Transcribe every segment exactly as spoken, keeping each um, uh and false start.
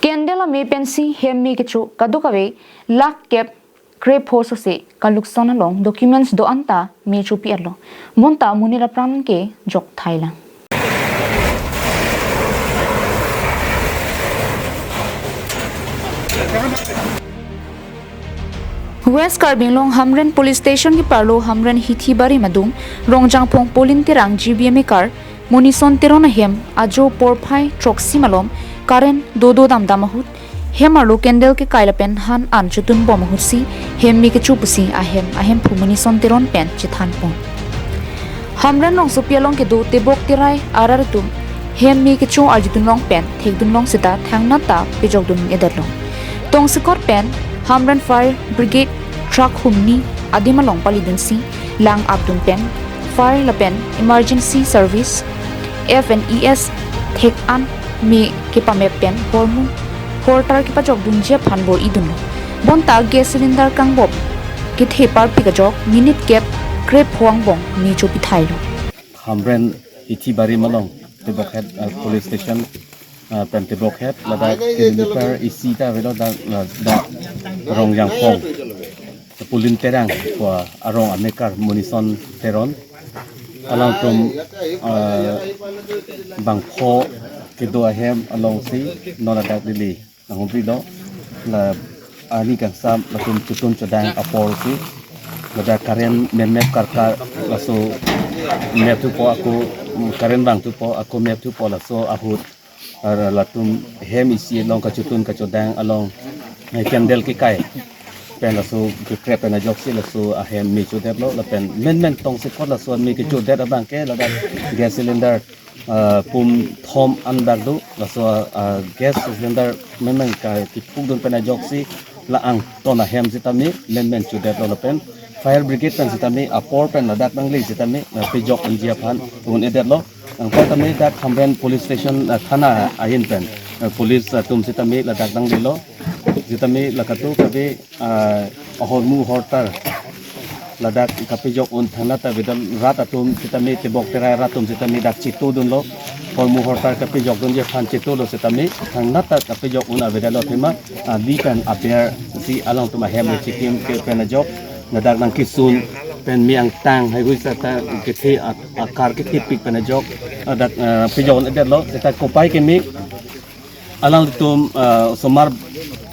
Candle ame pensi hem me kecho kadokave lakh kep krepho sose kalukson along documents do-an ta me chopi-etlo. Bonta monit apran ke jok thailang. West Karbi Anglong Hamren Police Station keparlo Hamren Hithibari Madung, Rongjangphong Polin Terang G B M a-car, Monison Teron ahem ajo porphai throksi malom current dodo damdam ahut, hem arlo candle kekai lapen han an chotun bom ahutsi hem me kecho pusi ahem ahemphu Monison Teron pen chethanpon. Hamren rongsopi along kedo Tebok Terai arat atum hem me kecho arjudun long pen thekdun long seta thangnat ta pejokdun-edetlo. Tongsekot pen Hamren Fire Brigade truck humni adim along palidunsi lang apdun pen fire lapen emergency service F and E S thek an me kepamep pen hormu hortar kepajokdunji aphan bor-idunlo. Bonta gas cylinder kangbop kethe parpik ajok minute kep krepho angbong me chopi thailo. Hamren Hithibari malong Tebok Head, uh, Police Station, uh, pen Tebok Head ladak kilometer isi ta avelo dak, uh, dak Rongjangphong Polin Terang pu arong ame-car Monison Teron. Alangtum, uh, bangpho kedo ahem alongsi non ladak Delhi nanghumri do, la ani kangsam latum chotun chodang aporsi, ladak current memep karkar laso mep thupo ako, current bang thupo ako mep thupo laso ahut, ah, latum hem isi along kachotun kachodang along, eh, candle kekai pen laso kekrep pen ajoksi laso ahem me chodetlo lapen menmen tongsekot laso an me kechodet abang ke ladak gas cylinder, ah, pum thom an dak do, laso, ah, gas cylinder menmen ka kepukdun pen ajoksi la angton ahem sitame menmen chodetlo lapen fire brigade pen sitame apor pen ladak nangle sitame, ah, pejok unji aphan un-edetlo. Angpa tame dak Hamren Police Station, ah, thana ahin pen, ah, police atum sitame ladak nanglelo. Sitame la kadokave, ah, ahormu hortar ladak kapejok un thangnat ta avedet rat atum sitame Tebok Terai rat atum sitame dak chetodunlo. Hormu hortar kapejokdunji aphan chetolo sitame thangnat ta kapejok un avedetlo athema, ah, ali pen aber si alangtum ahem chekim ke pen ajok ladak nangkesun pen me angtang haihui seta kethe a-, a-car kethepik pen ajok, ah, dak, ah, pejok un-edetlo seta kopai keme alangtum, ah, osomar,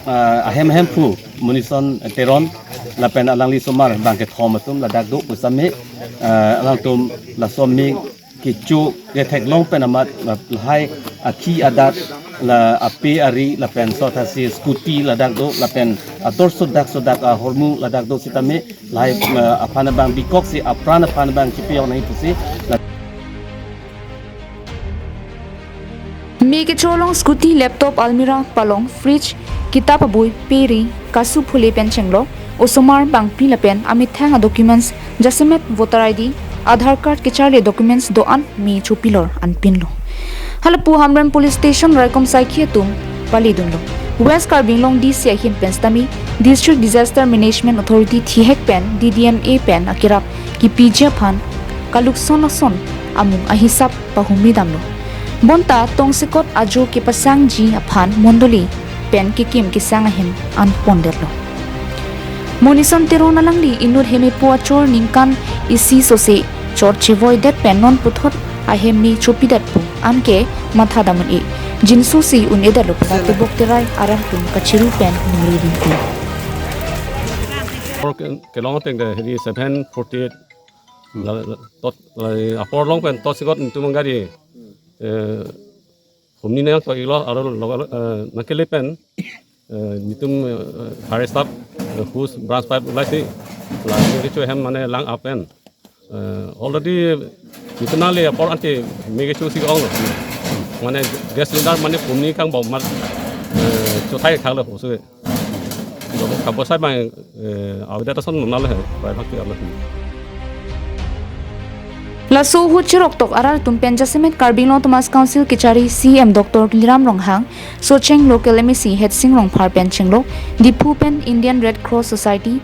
ah, ahem ahemphu Monison Teron lapen alangli osomar bang kethom atum ladak do pusitame, ah, alangtum laso me kecho ketheklong pen amat la lahai akhi adat la ape ari lapen sotasi scooty ladak do lapen ator sodak sodak ahormu ladak do sitame lahai, ah, aphan abang bikoksi apran aphan abang chipiyong nangji pusi la Me kecho along scooty, laptop, almirah, palong, fridge, kitap abui, peri, kasu phule pen chenglok, osomar bangphli lapen amethang a-documents, jasemet voter I D, Aadhaar card kecharli documents do-an me chopilor anpinlo. Halapu Hamren Police Station raikom saikhi atum palidunlo. West Karbi Anglong D C ahin pen sitame District Disaster Management Authority thihek pen D D M A pen akerap kepiji aphan kalukson ason amung ahisap pahumri damlo. Bonta tongsekot ajo kepasangji aphan mondoli pen kekim kesang ahin anpondetlo. Monison Teron alangli inut hemepo achor ningkan isi sose chot chevoidet pen non puthot ahem me chopidet pu anke matha dam un-e. Jinso si un-edetlo pu la Tebok Terai arat atum kachiru pen ningri rinti. Apor ke-, kelong ateng de hedi seven forty-eight. La, la, tot, la, apor long pen tongsekot netum gari, eh, humni nangkok-iklo, aro lo, eh, nangkele pen, eh, netum, eh, fire staff, eh, hose, branch pipe ulai si, la, me kecho ahem mane lang ap pen. Eh, already netum nangle apor ante me kecho si ong. Mane gas cylinder mane humni kangbom amat, eh, chothai thanglo oso. Kabosai bang, eh, avedet ason nonal he, bai bhakti arlo. Laso ahut chiroktok arat atum pen jasemet Karbi Anglong Autonomous Council kechari C E M Doctor Tuliram Ronghang, Socheng Local M A C Headsing Rongphar pen chenglok, Diphu pen Indian Red Cross Society,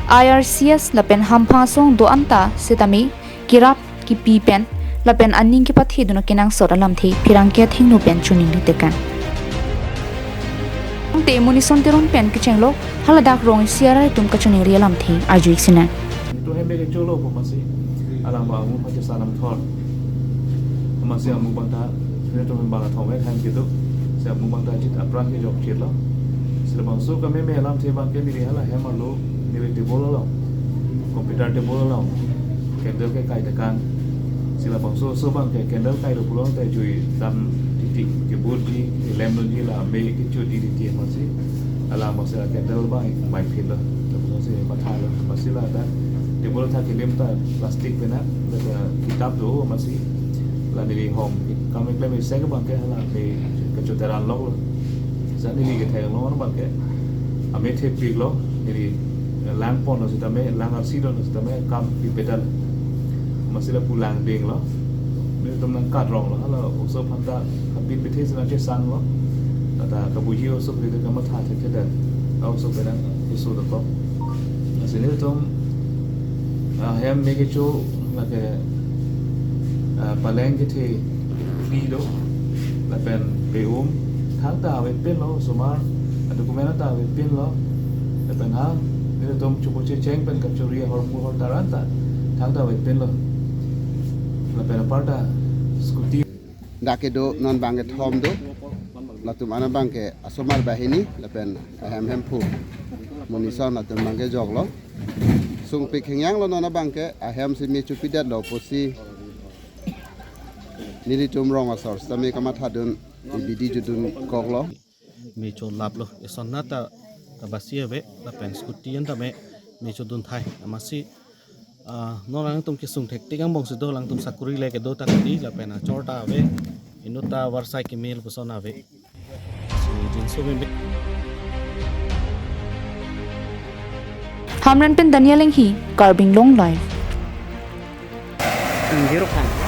I R C S lapen hamphang asong do-an ta sitame kerap kepi pen lapen aning kepathedun akenangsot alamthe pherangke athengno pen choningri tekang. Te Monison Teron pen kechenglo, haladak rong isi arat atum kachiningri alamthe arju-ik sinang. Itum hem ke cholo po masi. Alang ba amu pache salam thor. Masi amu bangta, itum hem bang athom hem kedo. Si amu bangta chit apran kejok chitlo. Si labangso kememe alamthe abangke neli hala hem arlo, neli table along, computer table along, candle kekai tekan. Si labangso oso abangke candle kailo pulote jui dam titik, kebor ji, kelem dunji, la me kechot ji titi masi. Alang masi la candle abang mai phitlo. Labangso si pathalo. Masi ladak table athak kelim ta plastic pen na, ladak kitap do masi. La neli hom kam keklem isi abangke hala me kechot teran loklo. Si neli kethek along abangke ame thepiklo, neli lang ponlo sitame, lang arsi dunlo sitame kam pipedal. Masi lapu lang dinglo. Nelitum nangkatronglo, hala oso aphanta kapin pithe si nangchesanglo. Lata kabuji oso kre kamatha thekthe det. A oso penang oso dokok. Lasi nelitum, ah, hem me kecho lake, ah, paleng kethe phli do, lapen pe-um, thangta avepinlo, osomar adocument ta avepinlo, lapen ha nelitum chopo checheng pen kachori ahormu ahortar anta thangta avepinlo, lapen aparta scooty. Dak kedo non abangke thom do, latum an abangke asomar banghini, lapen ahem hemphu Monison, latum abangke joklo. Sungpik hingyanglo non abangke, ahem si me chopidetlo pusi nelitum rong asor sitame kamathadun, ibidi judun koklo. Me cholaplo, eson nata tabasi ave, lapen scooty an tame me chodun thai. Amasi, ah, non alangtum kesung thektik angbong si do, alangtum sakuri le kedo ta kali, lapen achor ta ave, inut ta varsai kemil puson ave. Si jinso meme. Hamren pen Daniel Enghi, Karbi Anglong Live. Zero khan.